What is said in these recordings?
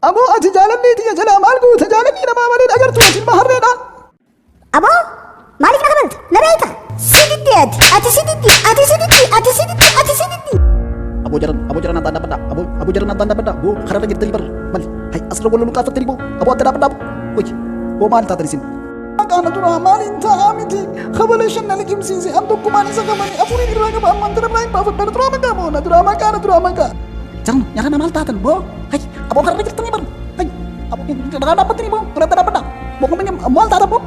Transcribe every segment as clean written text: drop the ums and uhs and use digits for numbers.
Aboo ati jaalallee tiyya jalaa maal goota? Jaalalli namaa malee agartuu ati ilma harreedha. Aboo maaliif na kabalta? Na beekta? Si diddi ati. Ati si diddi. Ati si diddi. Ati si diddi. Ati si diddi. Aboo jaran, aboo jaran addaan dhaabbadha. Aboo, aboo jaran addaan dhaabbadha. Boo kararra jirtanii bar. Mal, hay asirra wal loluu qaanfattanii boo. Aboo adda dhaabbadha. Wayy, boo maal taatan isin? Maqaan duraa maaliin taa'aa miti. Kabala shan na liqimsiise. An tokkumaan isa qabani. Afuriin irraa qaba. Ammaan tana biraa hin baafadha. Na duraa maqaa moo? Na duraa maqaa, na duraa maqaa. Jaran, jarana maal taatan boo? Hay, aboo kararra jirtanii bar. Hay, aboo dhagaa dhaabbattanii boo. Adda dhaabbadha. Boo maal taatan boo?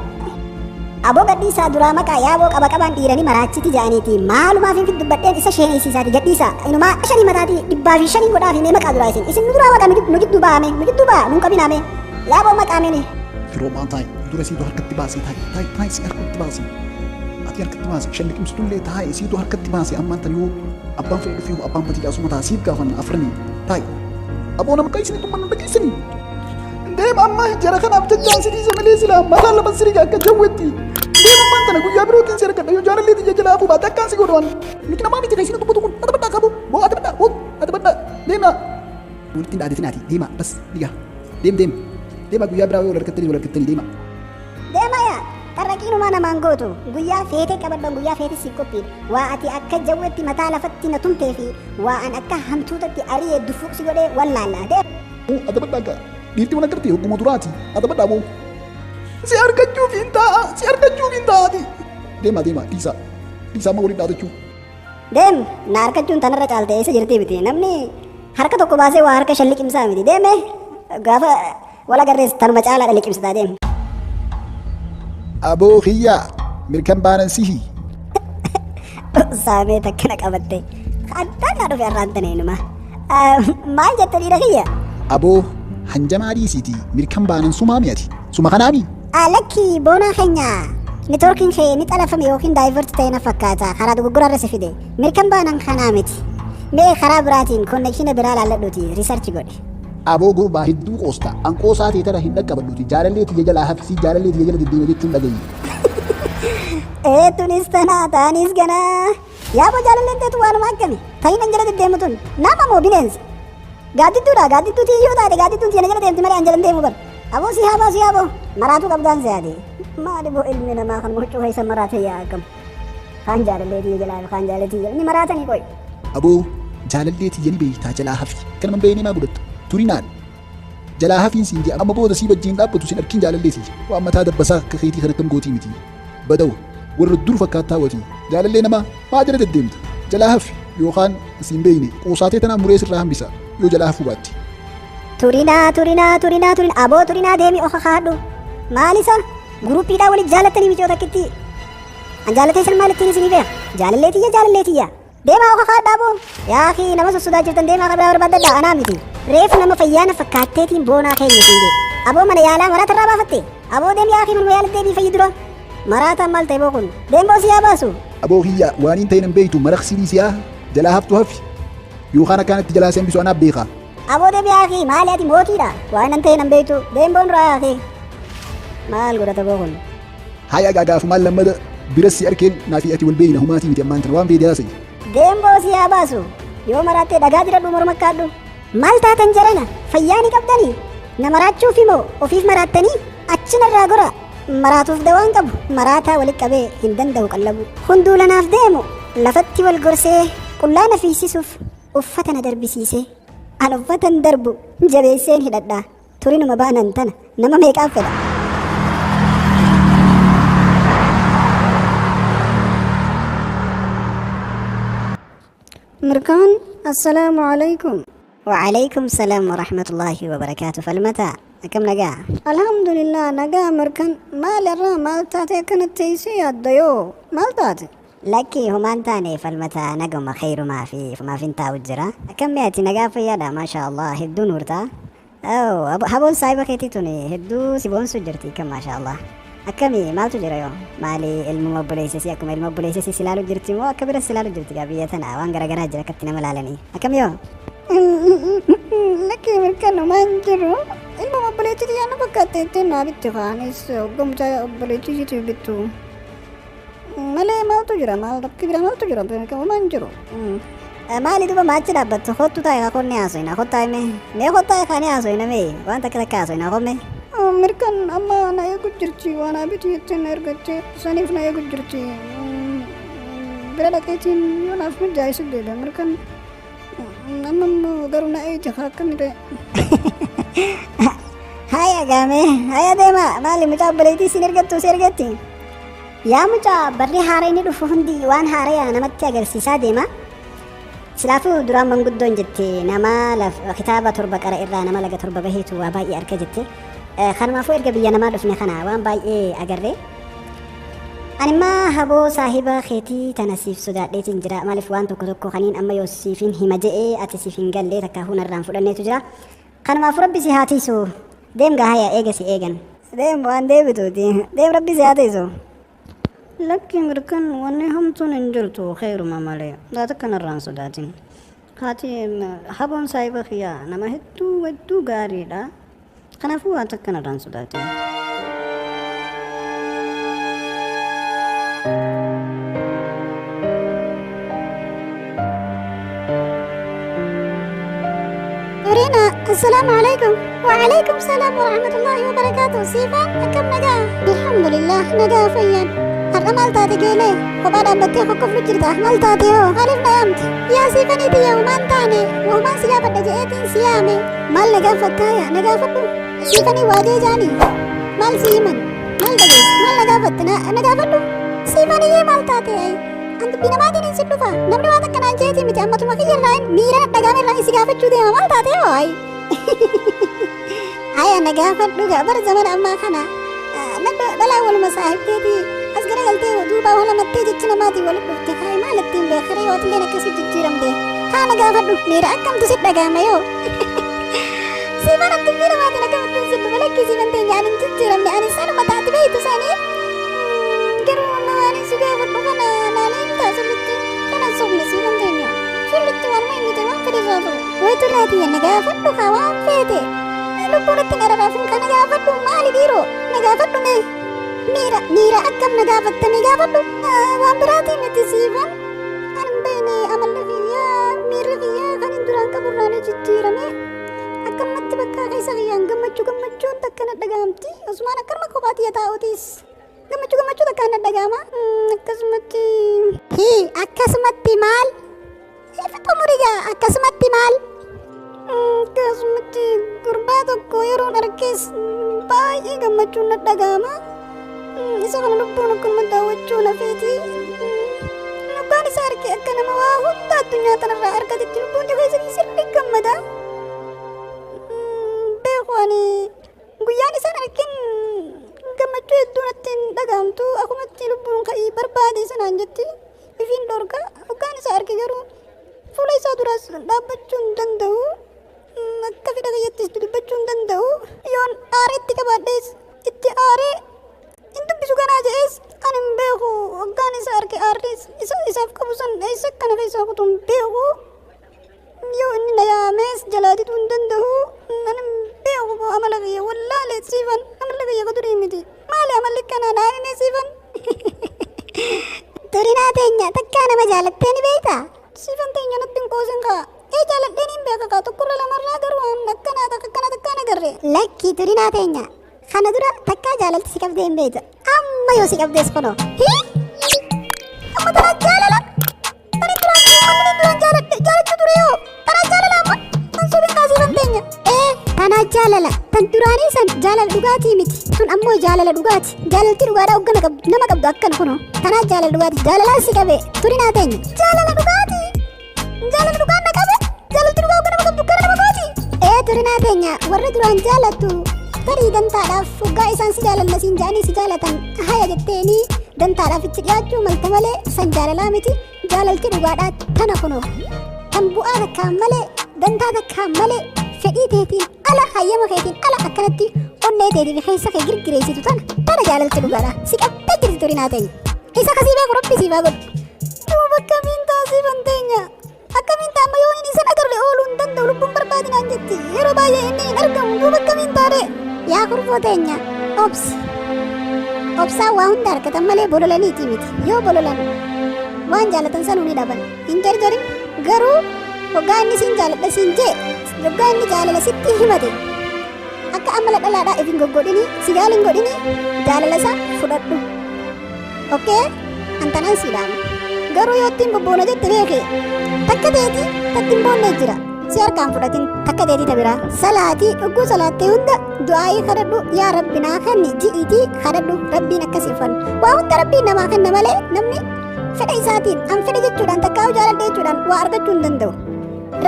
Aboo gadhiisaa duraa maqaa yaaboo qaba qabaan dhiiranii maraachiti ja'aniiti. Maalumaaf hin dubbadheen isa sheenisiisaati gadhiisaa. Inumaa shanii mataatii 105 godhaaf himee maqaa duraa isin. Isin nu duraa maqaa nu jidduu ba'ame. Nu jidduu ba'a nuun qabinaame. Yaaboo maqaa mene. Yeroo maan taa'i dura siitu harkatti baasee taa'i taa'i taa'i si harkatti baasee. Ati harkatti baasee shan liqimsitullee taa'i siitu harkatti baasee ammaan tan yoo abbaan fedhe dhufee abbaan batii asuma ta'a siif gaafanna afranii taa'i. Aboo nama qaysanii tummannu dhageessanii. Deem amma jara kanaaf jechaan si dhiise malee silaa mataan lafa siriga akka jawwetti. Deem ammaan tana guyyaa birootiin si argadha yoo jaalallee tiyya jalaa hafuu baate akkaan si godhan. Nuti namaa miti kan isin dubbatu kun ati badhaa qabu boo ati badhaa boo ati badhaa deema. Walitti hin dhaadatin ati deema bas dhiga deem deem deema guyyaa biraa yoo wal argattanii wal argattanii deema. Deema yaa qarraqiinumaa namaan gootu guyyaa feetee qabadhan guyyaa feete siif qophiidha. Waa ati akka jawwetti mataa lafatti na tumtee fi waa an akka hantuutatti ari'ee dufuuq si godhee wallaalla. Deem. Ati badhaa gaa dhiirti wal agartee hogguma duraati ati badhaa boo. Si argachuuf hin taa'a si argachuuf hin taa'ati. Deema deema dhiisaa dhiisaa amma waliin dhaadachuu. Deem na argachuun tanarra caalte eessa jirti miti namni harka tokko baasee waa harka shan liqimsaa miti deeme gaafa wal agarrees tanuma caalaadha liqimsitaa deem. Aboo kiyyaa mirkan baanan sihi. Saamee takkana qabatte addaan naa dhufe arraan tana inuma. Maal jette dhiira kiyya? Aboo hanjamaa dhiisiiti mirkan baanan sumaa mi'ati suma kanaami. Lakki boonaa keenya networkiin kee ni xalafame yookiin divert ta'e na fakkaata karaa dogoggorarra si fide mirkan baanan kanaa miti. Mee karaa biraatiin connection biraa laalladhuuti research godhi. Aboo gurbaa hedduu qoosta an qoosaa ta'e tana hin dhaqqabadhuuti jaalallee tiyya jalaa hafisii jaalallee tiyya jala deddeema jechuun dhagayi. Ee tunis tanaa taanis ganaa. Yaaboo jaalalleen teetu waanuma akkami tahin an jala deddeemu tun nama moo bineensa? Gaaddidduudha gaaddidduuti yoo taate gaaddidduun tiyya na jala deemti malee an jala hin deemu bar. Aboo si haabaa si haaboo maraatuu qabdaan se'aati. Maali boo ilmi namaa kan huccuu keessa maraate yaa akkam. Kaan jaalallee tiyya jalaa kaan jaalallee tiyya jala ni maraatanii qoy. Aboo jaalallee tiyya ni beeytaa jalaa hafi kan man beeynee maa godhattu turinaan jalaa hafiin siin jee amma booda sii wajjiin dhaabbatu sin arkin jaalallee tiyya waan mataa dabbasaa akka keetii kan akkam gootii miti badawa warra dur fakkaattaa watii jaalallee namaa maa jala deddeemta jalaa hafi yookaan siin beeyne qoosaatee tanaa muree sirraa hambisa yoo jalaa hafuu baatti. Turinaa turinaa turinaa turinaa aboo turinaa deemi oka kaadhu maal isa guruuppiidhaa waliin jaalattanii micoo takkitti an jaalatee san maal ittiin isinii beeka jaalallee tiyya jaalallee tiyya deemaa oka kaadha aboo yaakii nama sossodaachiftan deemaa kabraa barbaadadha anaa miti reefu nama fayyaana fakkaatteetiin boonaa keenya siin jedhe aboo mana yaalaa maraata irraa baafatte aboo deem yaakii manuma yaala deebii fayyi dura maraataan maal ta'e boo kun deem boo si yaa baasu. Aboo kiyyaa waan hin ta'in hin beeytu maraqsii dhiisiyaa jalaa haftu hafi yookaan akkaanatti jalaa si hambisu anaaf beekaa. Aboo deem yaakii maali ati mootiidha waan nan ta'e nan beektu deem boon duraa yaakii maal godhata boo kun. Haya gaafumaan lammada bira si arkeen naafi ati wal beeyna humaatii miti ammaan tana waan feete haasayi. Deem boo si haa baasu yoo maraattee dhagaa diradhu morma kaadhu. Maal taatan jarana fayyaa ni qabdanii na maraachuuf moo ofiif maraattanii achinarraa gora maraatuuf dawaan qabu maraataa walitti qabee hin danda'u qallabu. Hunduu lanaaf deemu lafatti wal gorsee qullaa na fiisisuuf uffata na darbisiise an uffata hin darbu jabeesseen hidhadha turinuma baanan tana nama meeqaaf fedha. Mirkaan assalaamu alaikum. وعليكم السلام ورحمة الله وبركاته فالمتى كم نقا؟ Alhamdulillah nagaa mirkan maal irraa maal taate akkanatti teessee yaadda yoo maal taate? لكي همان تاني فالمتى نقم خير ما في ما في انت وجرا كم ياتي نقا فيادا ما شاء الله هدو نورتا أو هبون سايبا كيتي توني هدو سيبون سجرتي كم ما شاء الله أكمي ما تجرى يو مالي المبوليسيسي أكم المبوليسيسي سلالو جرتي مو أكبر سلالو جرتي قابيتنا وان غرغنا جرا كتنا ملالني أكم يو. Lakkii mirkan homaan jiru ilma obboleettii yaana fakkaatteetti naa bitti kaanis hoggumsa obboleettiisiitiif bittu malee maaltu jira maal lakki bira maaltu jira homaan jiru. Maali duba maachi dhaabbattu kottu taa'e konni haasofna kottaa mee mee kottaa kaanii haasofna mee waan takka takka haasofna komme. Mirkan amma na eegu jirti waan abiti jettee na ergatte saniif na eegu jirti. Bira dhaqeetiin yoo naaf mijaa'e deebi'a mirkan amma immoo garuu na eegi akkami ta'e. Haya gaame haya deema maali mucaa obboleettii siin ergattu si ergatti. Yaa mucaa barri haara inni dhufu hundi waan haaraya namatti agarsiisaa deema. Silaafuu duraan manguddoon jette nama kitaaba torba qara irraa nama laga torba baheetu waa baay'ee arga jette. Kanumaafuu erga biyya namaa dhufne kana waan baay'ee agarre. Animmaa haboo saahiba keetii tana siif sodaadheetiin jira. Maaliif waan tokko tokko kaniin amma yoo siifin hima je'ee ati siif hin galle takka hunarraan fudhanneetu jira. Kanumaafuu rabbi si haa tiisu. Deem gaa haya eega si eegan. Deem waan deebituuti. Deem rabbi si haa tiisu. Lakki mirkan wanni hamtuun hin jirtu xeeruma malee laata kanarraan sodaatin. Haati haboon saahiba kiyyaa nama hedduu hedduu gaariidha. Kanaafuu waan takka kanarraan sodaatin. Turina, السلام عليكم. وعليكم السلام ورحمة الله وبركاته. سيفان أكم نجا؟ الحمد لله نجا فيان. Har'a maal taate geelee? Kophaa dhaabbattee kokkoflu jirta. Maal taate hoo? Maaliif na yaamte? Yaa siifanii tiyya humaan taane. Wahumaan si gaafadha je'eetiin si yaame. Maal na gaafattaaya? Na gaafadhu. Siifanii waajee jaanii? Maal si himan? Maal dhageesse? Maal na gaafatte? Na gaafadhu. Siifanii maal taate? An dubbii namaatiin hin sin dhufa. Namni waan akkanaan jeetii miti ammatuma kiyya irraa miira dhagaame irraa si gaafachuu deema. Maal taate hoo? Ayi. Aya na gaafadhu gaa bara zamana ammaa kana. Dhalaa waluma saahibteetii as garagaltee duuba walamattee jechi namaatiin walitti dhufte haa maal ittiin beekaree waatilleen akkasii jijjiiramte haa na gaafadhu miira akkamtu si dhagahama yoo siifan atti miira maatiin akkamittiin si dhufe lakkii siifan teenya ani hin jijjiiramne ani sanuma taati beektu sanii garuu amma waan si gaafadhu kana naan hin ta'a sirritti kana sobne siifan teenya sirritti waanuma inni ta'e waan fedhe isaa ta'u wayitu laatiyya na gaafadhu haa waan feete lubbuun itti nararaafin kana gaafadhu maali dhiiroo na gaafadhu mee miira miira akkam na gaafattame gaafadhu waan biraatii miti siifan kan hin beekne amalli kiyyaa miirri kiyyaa kan hin duraan qaburraa ni jijjiirame akkamatti bakka keessa kiyyaan gammachuu gammachuun takka na dhaga'amti osumaan akkanuma kophaa tiyya taa'utis gammachuu gammachuu takka na dhaga'ama akkasumatti hii akkasumatti maal xumurigaa akkasumatti maal akkasumatti gurbaa tokko yeroon arges baay'ee gammachuun na dhaga'ama. Isa kana lubbuun akkanuma daawwachuu nafeeti. Lubbaan isaa arge akka nama waa hunda addunyaa kanarraa argatetti lubbuun jabeessanii sirrii gammada. Beeku ani guyyaan isaan argin gammachuu hedduu natti hin dhaga'amtu akkumatti lubbuun ka'ii barbaade sanaan jetti ifiin dhorka hoggaan isaa arge garuu fuula isaa duraas dhaabbachuu hin danda'u. Akka fedha kiyyattis dubbachuu hin danda'u. Yoon aaree itti qabaadhees itti aaree hin dubbisu kanaa je'es ani hin beeku hoggaan isa arge aarris isa isaaf qabu san eessa akkana keessaa kutu hin beeku. Yoo inni na yaamees jalaa diduu hin danda'u. Ani hin beeku amala kiyya wallaale siifan amala kiyya ka durii miti. Maali amalli akkanaa naa himee siifan? Turinaa teenya takkaa nama jaalattee ni beektaa? Siifan teenya natti hin qoosin kaa. Ee jaaladheen hin beeka kaa tokkorra lamarraa garuu waan akkanaa takka akkana takkaan agarre. Lakkii turinaa teenya kana dura takkaa jaalalti si qabdee hin beektu. Amma yoo si qabdees kunoo. Hii! Amma tanaa jaalala. Tani duraan uummanni duraan jaaladhe jaalachuu ture yoo. Tanaa jaalala amma. Tan sobin kaa siifan teenya. Ee tanaa jaalala. Tan duraanii san jaalala dhugaatii miti. Tun ammoo jaalala dhugaati. Jaalalti dhugaadhaa hoggana qabdu nama qabdu akkana kunoo. Tanaa jaalala dhugaati. Jaalalaan si qabe turinaa teenya. Jaalala dhugaatii. Jaalala dhugaan na qabe. Jaalalti dhugaa hoggana nama qabdu akkana nama gooti. Ee turinaa teenya warra duraan jaalattu tarii dantaadhaaf hoggaa isaan si jaalanna siin ja'anii si jaalatan haya jetteeni dantaadhaaf itti dhiyaachuu malta malee san jaalalaa miti. Jaalalti dhugaadhaa tana kunoo. Tan bu'aa takkaan malee dantaa takkaan malee fedhii teetiin ala hayyama keetiin ala akkanatti onnee teetii fi keessa kee girgireessitu tana tana jaalalti dhugaadhaa si qabdee jirti turinaa teenya. Isa kasii beeku rabbi siif haa godhu. Duuba akkamiin taasifan teenya? Akkamiin ta'a amma yoo inni isan agarre ooluu hin danda'u lubbuun barbaadinaan jetti. Yeroo baay'ee inni hin argamu duuba akkamiin taare? Yaa kurfoo teenya obsi. Obsaan waa hunda argatan malee bololaniitii miti. Yoo bololan waan jaalatan sanuu ni dhaban. Hin jarjarin Garuu hoggaa inni siin jaaladha siin jee, hoggaa inni jaalala sitti himate, akka amala dhalaadhaa if hin goggodhini, sigaal hin godhini, jaalala isaa fudhadhu. Okay? Antanaan sii dhaama. Garuu yoo ittiin bobboona jette beeke, takka teeti tatti hin boonne jira. Si harkaan fudhatin takka teetii ta biraa. Salaatii dhugguu salaattee hunda du'aayii kadhadhu, yaa Rabbi naa kenni ji'iitii kadhadhu, Rabbiin akkasiif fannu. Waa hunda Rabbiin namaa kenna malee namni fedha isaatiin an fedha jechuudhaan takkaa'u jaaladha jechuudhaan waa argachuu hin danda'u.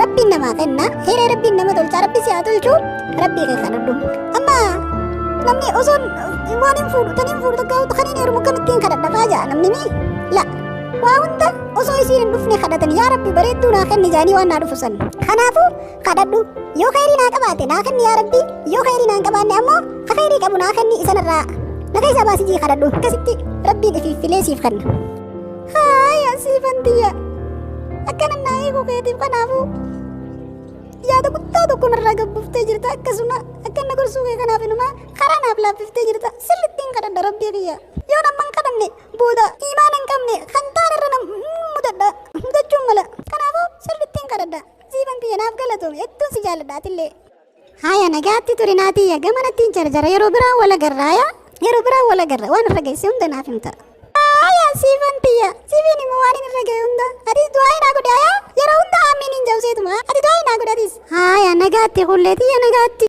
Rabbiin namaa kenna, hiree Rabbiin nama tolcha, Rabbi si haa tolchu, Rabbii kee kadhadhu. Amma namni osoo waan hin fuudhu, tan hin fuudhu takkaa'u kan hin heerumu akkamittiin kadhadha faa ja'a namni ni la. Waa hunda osoo isiin hin dhufne kadhatan, yaa Rabbi bareedduu naa kenni jaanii waan naa dhufu san. Kanaafuu kadhadhu, yoo khayrii naa qabaate naa kenni yaa Rabbi, yoo khayrii naa hin qabaanne ammoo ka khayrii qabu naa kenni isanirraa na keessaa baasii jii kadhadhu. Akkasitti Rabbiin ifiif filee siif kenna. Haaya siifan tiyya, akkana naa eeguu keetiif kanaafuu yaada guddaa tokko narraa gabbuftee jirta. Akkasuma akkana gorsuu kee kanaaf inuma karaa naaf laaffiftee jirta. Sirrittiin kadhadha Rabbii kiyya. Yoo namman hin kadhanne booda imaana hin qabne kan taan irra nam mudadha mudachuun mala. Kanaafuu sirrittiin kadhadha. Siifan tiyya, naaf galatoome, hedduun si jaalladha atillee. Haaya, nagaatti turi naatiyya, gamanattiin jarjara, yeroo biraa wal agarraaya, yeroo biraa wal agarra, waan irra geesse hunda naaf himta. Haaya siifan tiyya, siifin immoo waan inni irra ga'e hunda atis du'aa naa godhi. Haaya, yeroo hunda aamiin hin jawseetuma, ati du'aa naa godhi atis. Haaya, nagaatti kullee tiyya, nagaatti.